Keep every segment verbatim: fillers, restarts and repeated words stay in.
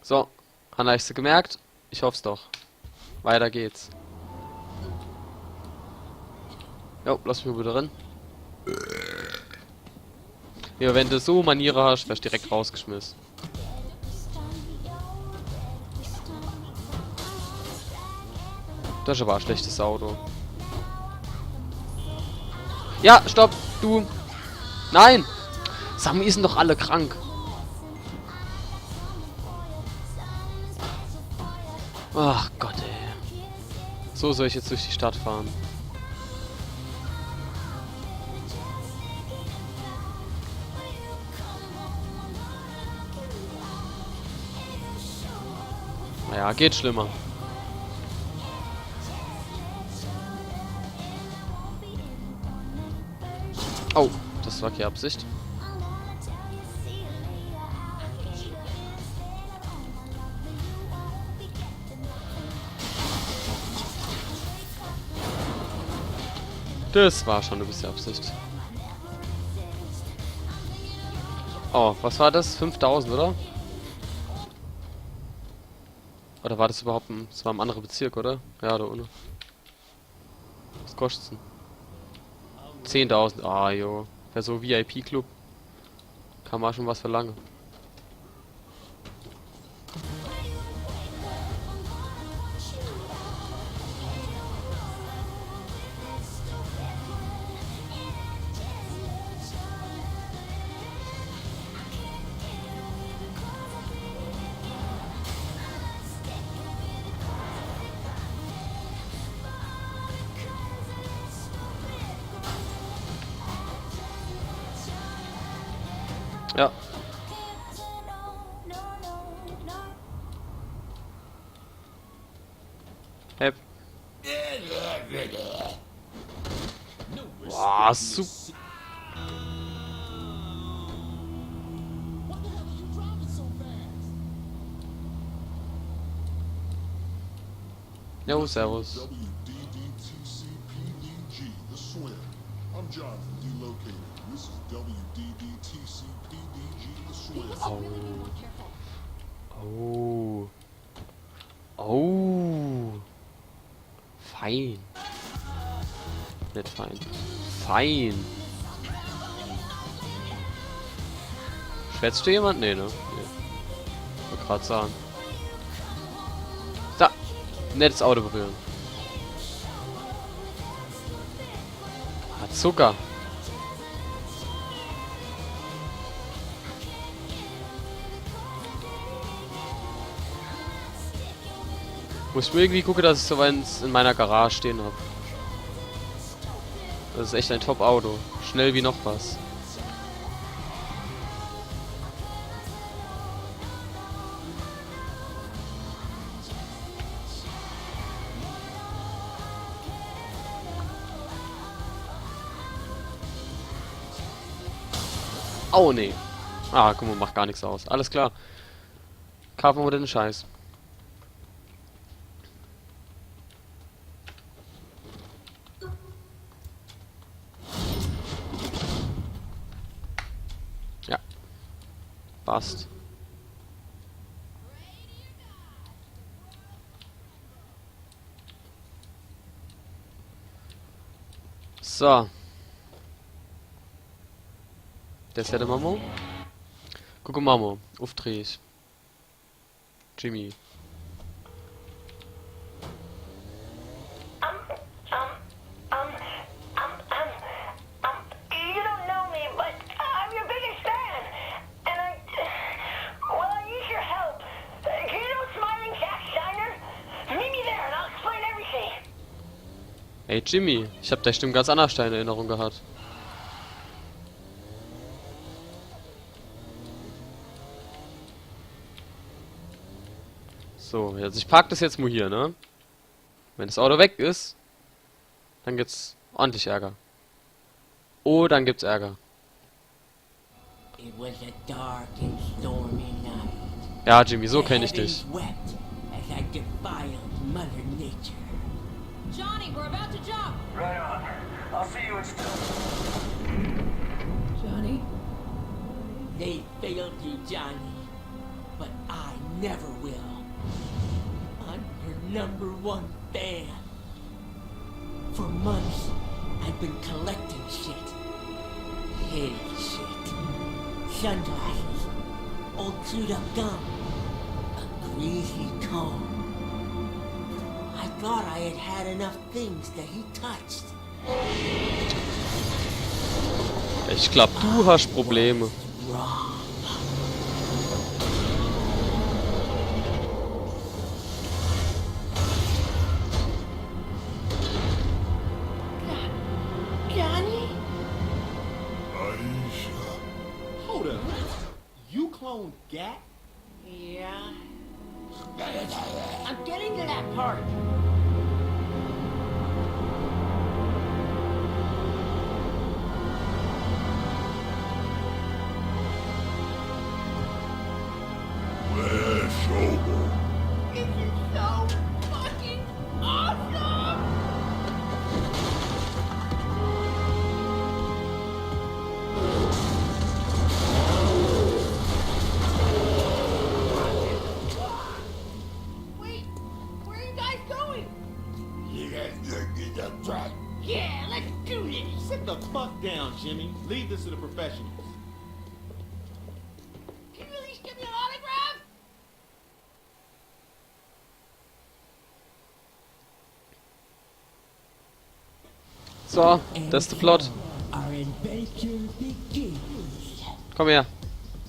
So, han eich se gemerkt? Ich hoff's doch. Weiter geht's. Jo, lass mich wieder rin. Ja, wenn du so Maniere hast, wirst direkt rausgeschmissen. Das war ein schlechtes Auto. Ja, stopp, du. Nein! Sag mal, ihr sind doch alle krank. Ach Gott, ey. So soll ich jetzt durch die Stadt fahren. Naja, geht schlimmer. Oh, das war keine Absicht. Das war schon eine gewisse Absicht. Oh, was war das? Fünftausend, oder? Oder war das überhaupt ein, das war ein anderer Bezirk, oder? Ja, da unten. Was kostet's denn? Zehntausend. Ah, jo. Für so V I P-Club kann man schon was verlangen. Ja. Hep. Boah, super. Jo, servus. W D D T C P D G, The Swim. I'm John from Delocated. This is W D D T C P D G, The Swim. Oh. Oh. Oh. Fein. Net fein. Fein. Schwätzt do jemand? Nee, ne? Nee. Wollt grad sage. Da! Net des Auto berühre. Ah, Zucker. Muss ich irgendwie gucke, dass ich so eins in meiner Garage stehe hab. Das is echt e Top-Auto. Schnell wie noch was. Oh, nee. Ah, guck mol, macht gar nix aus. Alles klar. Kaafe mer den Scheiß. Ja. Passt. So. Des hätte mer mol. Gucke mer mol. Ufftrieb. Jimmy. Um, um, um, um, um, um, you don't know me, but I'm your biggest fan. And I, well, I need your help. Do you know Smiling Jack Shiner? Meet me there and I'll explain everything. Ey, Jimmy, ich hab dei Stimm ganz annerscht in Erinnerung gehat. So, jetzt, ich park des jetzt mol hier, ne? Wenn des Auto weg is, dann gibt's ordentlich Ärger. Oh, dann gibt's Ärger. It was a dark and stormy night. Ja, Jimmy, so kenn ich dich. The heavens wept as I defiled Mother Nature. Johnny, we're about to jump. Right on. I'll see you in Johnny? They failed you, Johnny. But I Never will. I'm your number one fan. For months, I've been collecting shit. Hated shit. Sunglasses. Old chewed up gum. A greasy comb. I thought I had had enough things that he touched. Ich glaub, du hast Probleme. Johnny? Aisha. Hold up. You cloned Gat? Yeah. I'm getting to that part. Where's Shobo? This is so fucking awesome! Wait, where are you guys going? You guys look at the track. Yeah, let's do this! Sit the fuck down, Jimmy. Leave this to the professionals. Can you at least give me an autograph? So, das ist der Plot. Our adventure begins. Komm her.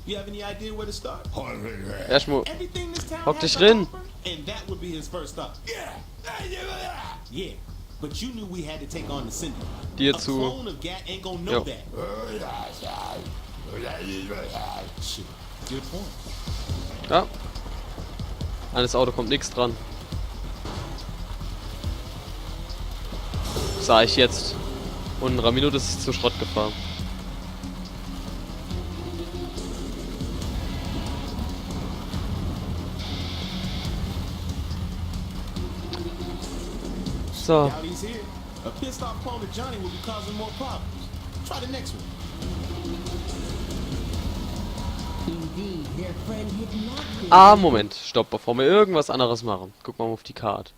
You have any idea where to start? Erstmal. Everything this town Hock has dich to rin. Offer, and that would be his first stop. Yeah, yeah, yeah. Yeah, but you knew we had to take on the Syndicate. Dir A zu. Clone of Gat ain't gonna know Jo. That. Shit. Good point. Ja. An das Auto kommt nix dran. Sag ich jetzt. Und in einer Minute ist es zu Schrott gefahren. So. Doubt he's here. A pissed off clone of Johnny will be causing more problems. Try the next one. Indeed, their friend had not been Ah, Moment, stopp, bevor wir irgendwas anderes machen. Guck mal auf die Karte.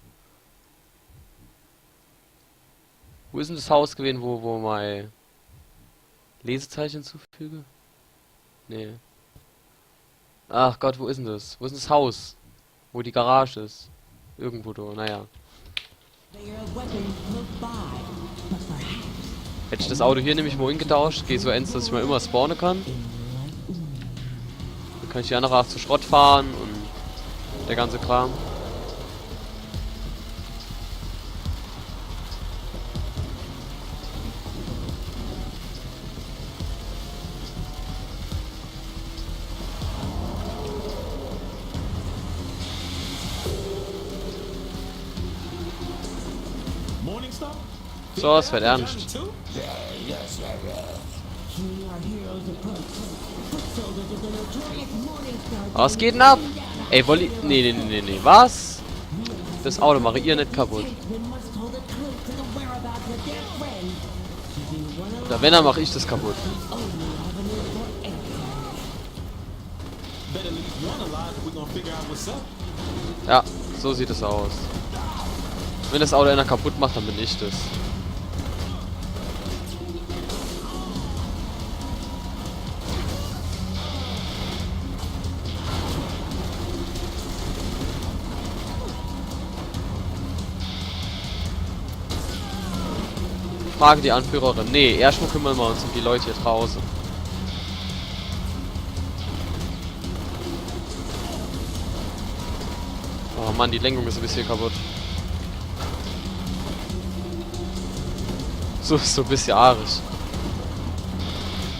Wo ist denn das Haus gewesen, wo, wo mein Lesezeichen hinzufüge? Nee. Ach Gott, wo ist denn das? Wo ist denn das Haus? Wo die Garage ist? Irgendwo da, naja. They are weapons close by, but perhaps Hätte ich das Auto hier nämlich mal umgetauscht, geh so eins, dass ich mal immer spawnen kann. Dann kann ich die andere auch zu Schrott fahren und der ganze Kram. Morningstar? So, es wird ernst. Johnny too? Seeing our heroes approach, foot soldiers of the notorious Morningstar Was geht denn ab? Ey, Wolli. Nee, nee, nee, nee, nee. Was? Das Auto mache ich nicht kaputt. Then must hold a clue to the whereabouts of their friend. Using one of Oder wenn, dann mach ich das kaputt. Better leave one alive if we're gonna figure out what's up. Ja, so sieht es aus. Wenn das Auto einer kaputt macht, dann bin ich das. Frage die Anführerin. Nee, erstmal kümmern wir uns um die Leute hier draußen. Oh Mann, die Lenkung ist ein bisschen kaputt. So, so ein bisschen arisch.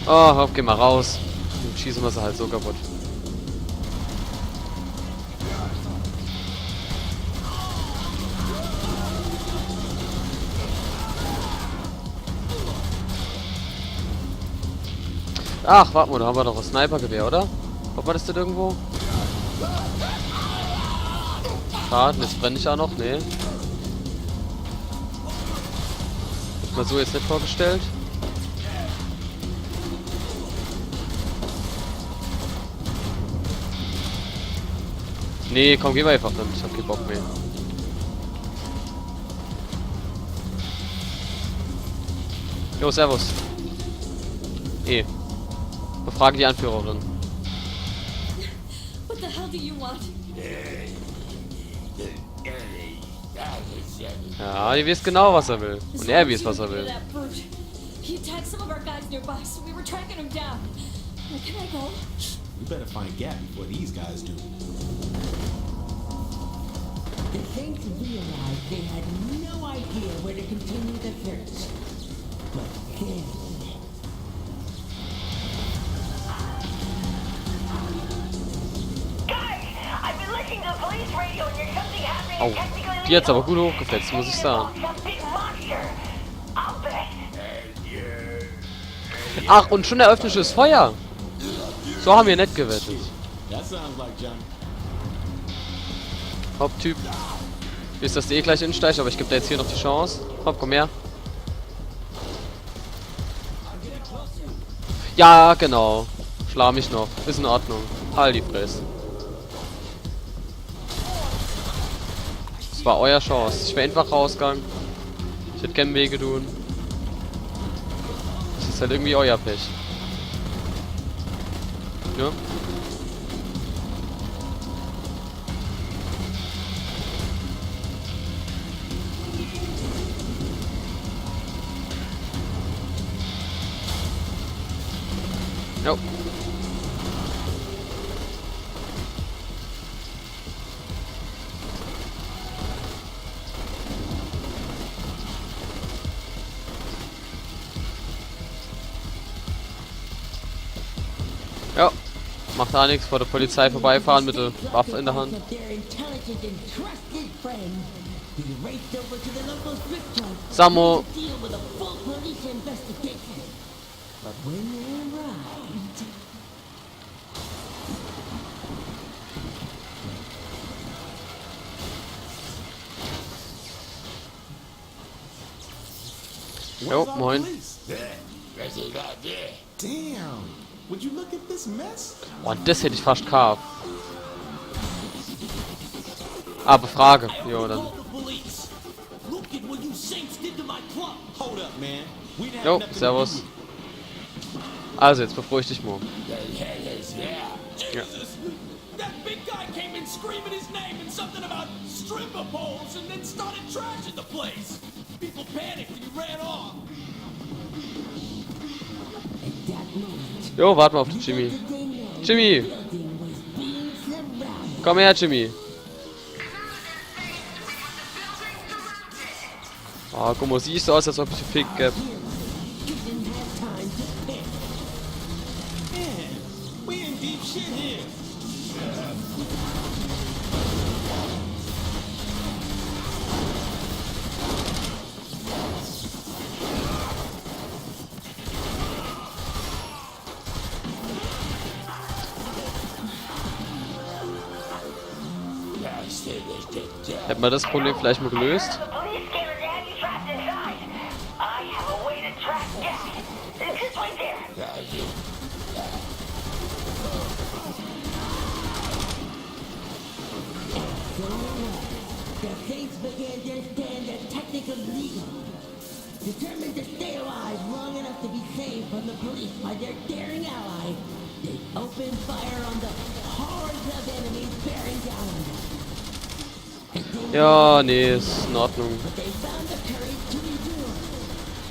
Oh, hopp, geh mal raus. Dann schießen wir sie halt so kaputt. Ach, warte mal, da haben wir doch ein Snipergewehr, oder? Hat man das denn irgendwo? Schade, jetzt brenne ich auch noch, nee. Hätte ich mir so jetzt nicht vorgestellt. Nee, komm, geh mer einfach dann. Ich hab kee Bock mehr. Jo, servus. Eh. Befrage die Anführerin. What the hell do you want? Ja, die weiß genau, was er will. Und er weiß, was er will. He attacked some of our guys nearby, so we were tracking him down. Can I go? We better find Gat before these guys do. The Saints realized they had no idea where to continue the search. But then... Guys, I've been listening to the police radio and there's something happening in Technical Elite. Oh, die hat's aber gut hochgefetzt, muss ich sagen. Some big monster. I'll bet. Ach, und schon eröffnetes Feuer. So haben wir net gewettet. That sounds like Johnny. Hopp, Typ. Is, dass der eh gleich insteigt, aber ich geb der jetzt hier noch die Chance. Hopp, komm her. Ja, genau. Schlag mich noch. Is in Ordnung. Halt die Fress. Das war euer Chance. Ich wär einfach rausgegangen. Ich hätt keinem weh getan. Das is halt irgendwie euer Pech. Ja. Jo. Ja, macht da nix, vor der Polizei vorbeifahren mit der Waffe in der Hand. Samo. But when they arrived... Jo, moin. Damn. Would you look at this mess? Oh, das hätt ich fast gehabt. Aber Frage. Jo, dann. Look at what you Saints did to my club. Hold up, man. We didn't have nothing to do with it. Jo, servus. Also, jetzt befrucht dich mal. Ja. Jesus! That big guy came in screaming his name and something about stripper poles and then started trashing the place. People panicked and he ran off. Jo, wart mal auf den Jimmy. Jimmy! Komm her, Jimmy! Ah, guck mal, siehst du aus, als ob ich Fick geb. Hätte mer das Problem vielleicht mal gelöst? The Saints began their stand at Technical Legal. Determined to stay alive long enough to be saved from the police by their daring ally, they opened fire on the hordes of enemies bearing down on them. Ja, nee, is in Ordnung. But they found the courage to endure.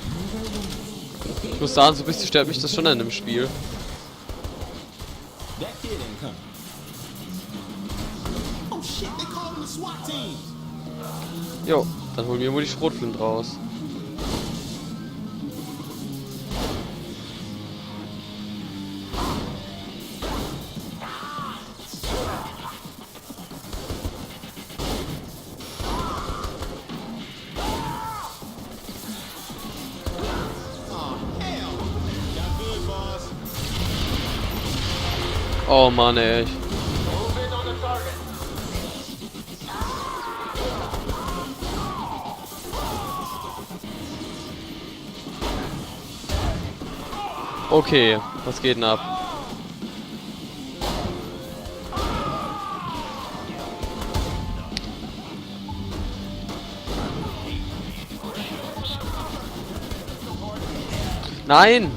Never once did they... Ich muss sagen, so ein bisschen stört mich das schon an dem Spiel. That kid ain't coming. Oh shit, they calling the SWAT team. Jo, dann holen wir mal die Schrotflinte raus. Oh Mann, ey. Okay, was geht denn ab? Nein!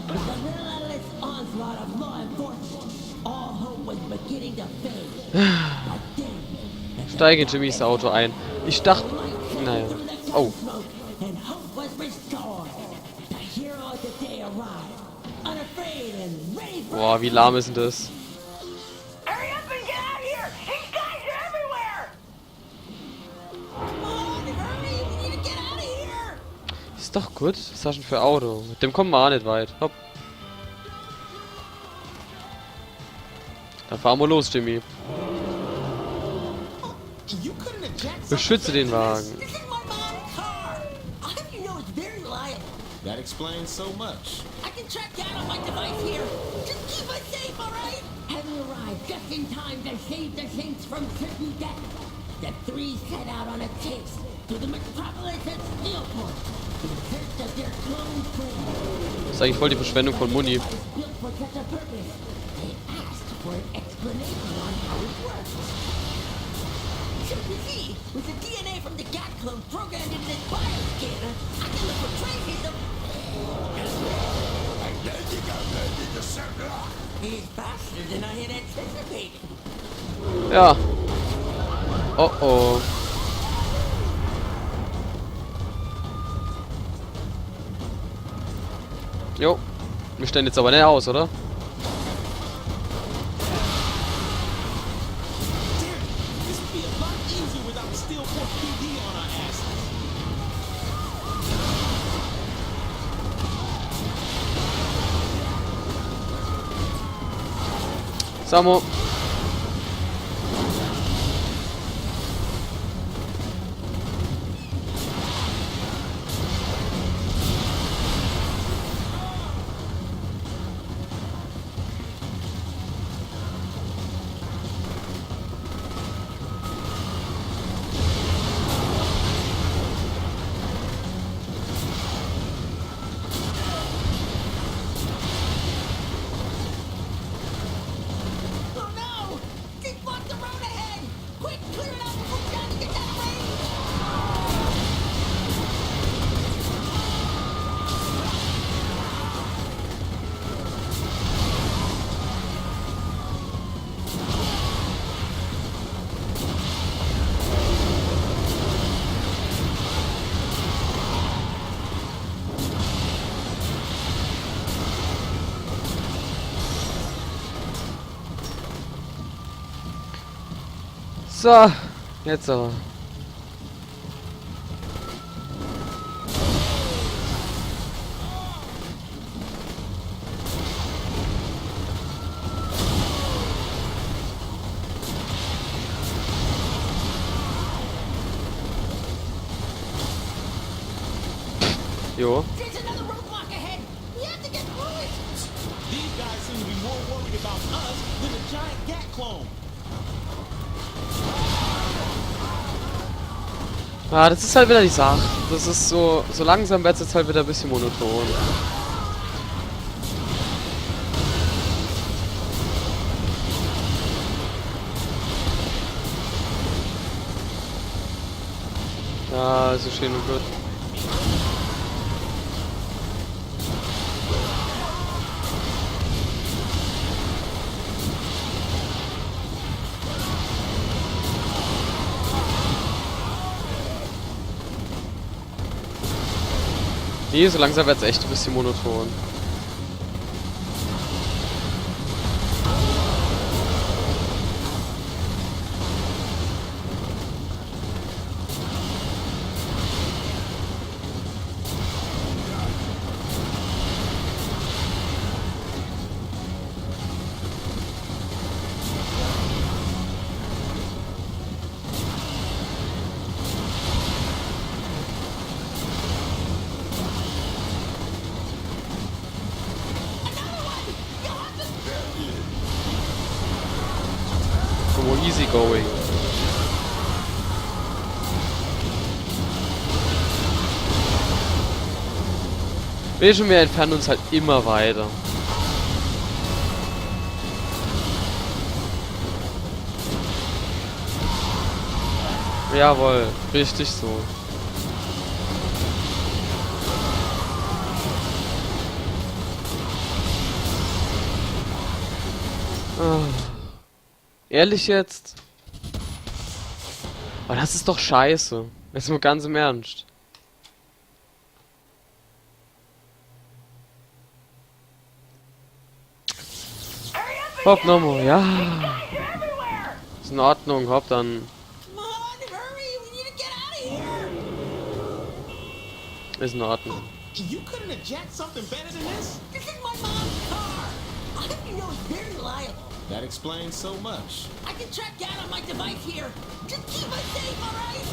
The relentless onslaught of law enforcement. All hope was beginning to fade. But then, Steig in Jimmys Auto ein. Ich dachte. Naja. Oh. and hope was restored. The hero of the day arrived, unafraid and ready for Boah, wie lahm is denn das? Hurry up and get out of here! These guys are everywhere! Come on, hurry! We need to get out of here! Is doch gut. Was hast du denn für e Auto? Mit dem komme mer aa net weit. Hopp. Dann fahre mer los, Jimmy. You couldn't eject Beschütze den Wagen. This is my mom's car! I'll have you know it's very reliable. That explains so much. I can track down on my device here. Just keep us safe, all right? Having arrived just in time to save the Saints from certain death, the three set out on a chase through the metropolis of Steelport in search of their clone friend. Das is eigentlich voll die Verschwendung von Muni. Device built for such a purpose. They asked for an explanation on how it works. So you see, with the D N A from the Gat clone programmed into this bioscanner, I can look for traces of... He's faster than I had anticipated. Ja. Oh oh. Jo. Mir steigen jetzt awwer net aus, oder? This would be a lot easier without the Steelport P D on our asses. Samo. Oh no! They blocked the road ahead! Quick, clear it out before Johnny gets out of range! So, jetzt awwer. Jo. There's another roadblock ahead! We have to get through it! These guys seem to be more worried about us than a giant Gat clone. Ja, das is halt widder die Sach. Das is so, so langsam werd's jetzt halt widder e bissje monoton. Ja, is schön un gut. Nee, so langsam werd's echt e bissje monoton. Guck mol, easy going. Weescht, mir entferne uns halt immer weiter. Jawohl, richtig so. Ah. Ehrlich jetzt? Oh, das is doch scheiße. Jetzt mol ganz im Ernst. Hopp, nochmol, ja. Is in Ordnung, hopp dann. Come on, hurry, we need to get out of here. Is in Ordnung. You couldn't have jacked something better than this? This is my mom's car. I hope you know it's very reliable. That explains so much. I can track down on my device here. Just keep us safe, all right?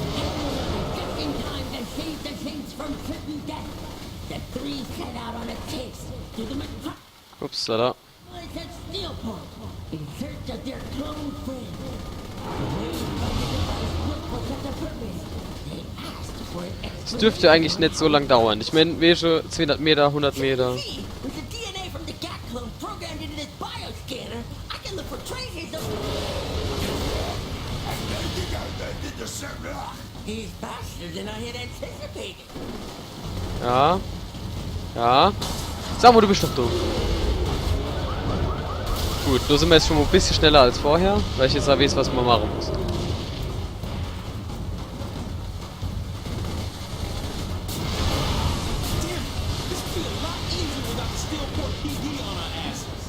Just in time to save the Saints from certain death. The three set out on a chase through the metro- Upsala. It's at Steelport, in search of their clone friend. Waiting by the device built for such a purpose. They asked for an. Es dürft eigentlich net so lang dauern. Ich mein, weescht, zweehundert Meter, hundert Meter. See, with the D N A from the Gat clone programmed into this bioscanner, I can look for traces of. He's faster than I had anticipated. Ja. Ja. Sag mol, du bisch doch dumm. Gut, do sin mer jetzt schun mol e bissje schneller als vorher, weil ich jetzt aa weeß, was mer mache muss. Damn, this would be a lot easier without the Steelport P D on our asses.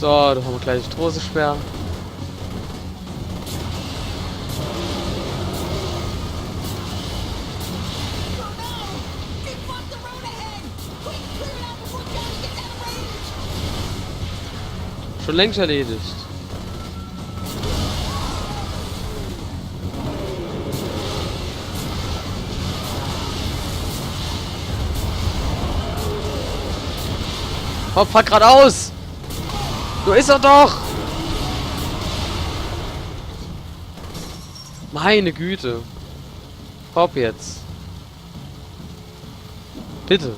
So, do hämmer gleich die Drohne sperre. Schun längst erledigt. Hopp, fahr gradaus! Do is er doch! Meine Güte. Hopp jetzt. Bitte.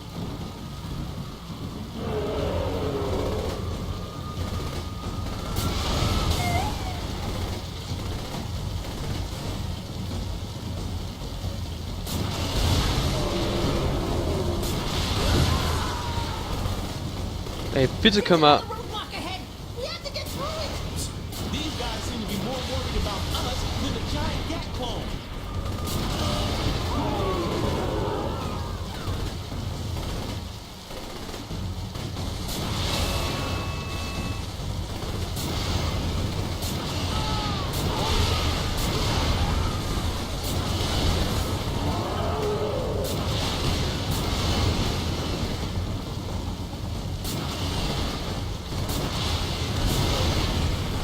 Ey, bitte kenne mer. These guys seem to be more worried about us than the giant Gat clone.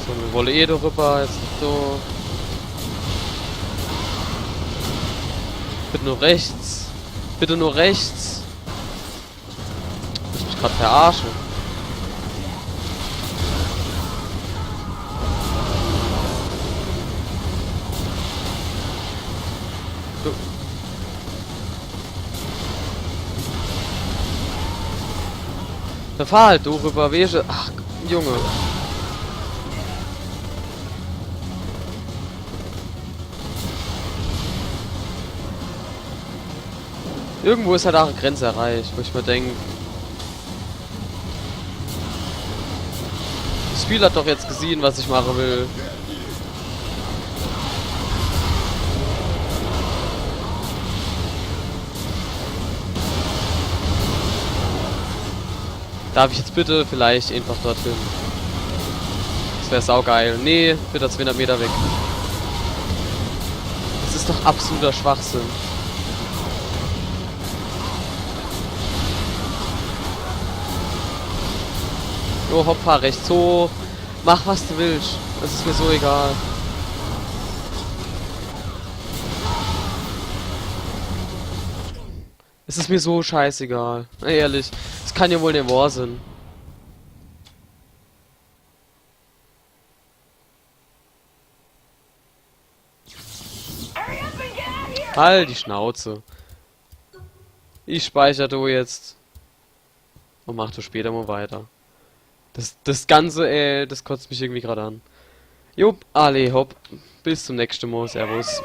So, mir wolle eh do rüber, jetzt so. Bitte nur rechts. Bitte nur rechts. Willscht mich grad verarsche? Du. Do fahr halt do rüber, weescht. Ach, Junge. Irgendwo is halt aa e Grenz erreicht, wo ich mer denk, des Spiel hat doch jetzt gesiehn, was ich mache will. Darf ich jetzt bitte vielleicht einfach dorthin? Des wär saugeil. Nee, bitte zweehundert Meter weg. Das is doch absoluter Schwachsinn. Jo, hopp, fahr rechts hoch. Mach, was du willst. Es is mir so egal. Es is mir so scheißegal. Ey, ehrlich, es kann ja wohl net wahr sein. Halt die Schnauze. Ich speicher do jetzt. Und mach do später mal weiter. Das, das Ganze, äh, das kotzt mich irgendwie grad an. Jupp, alle hopp. Bis zum nächsten Mal. Servus.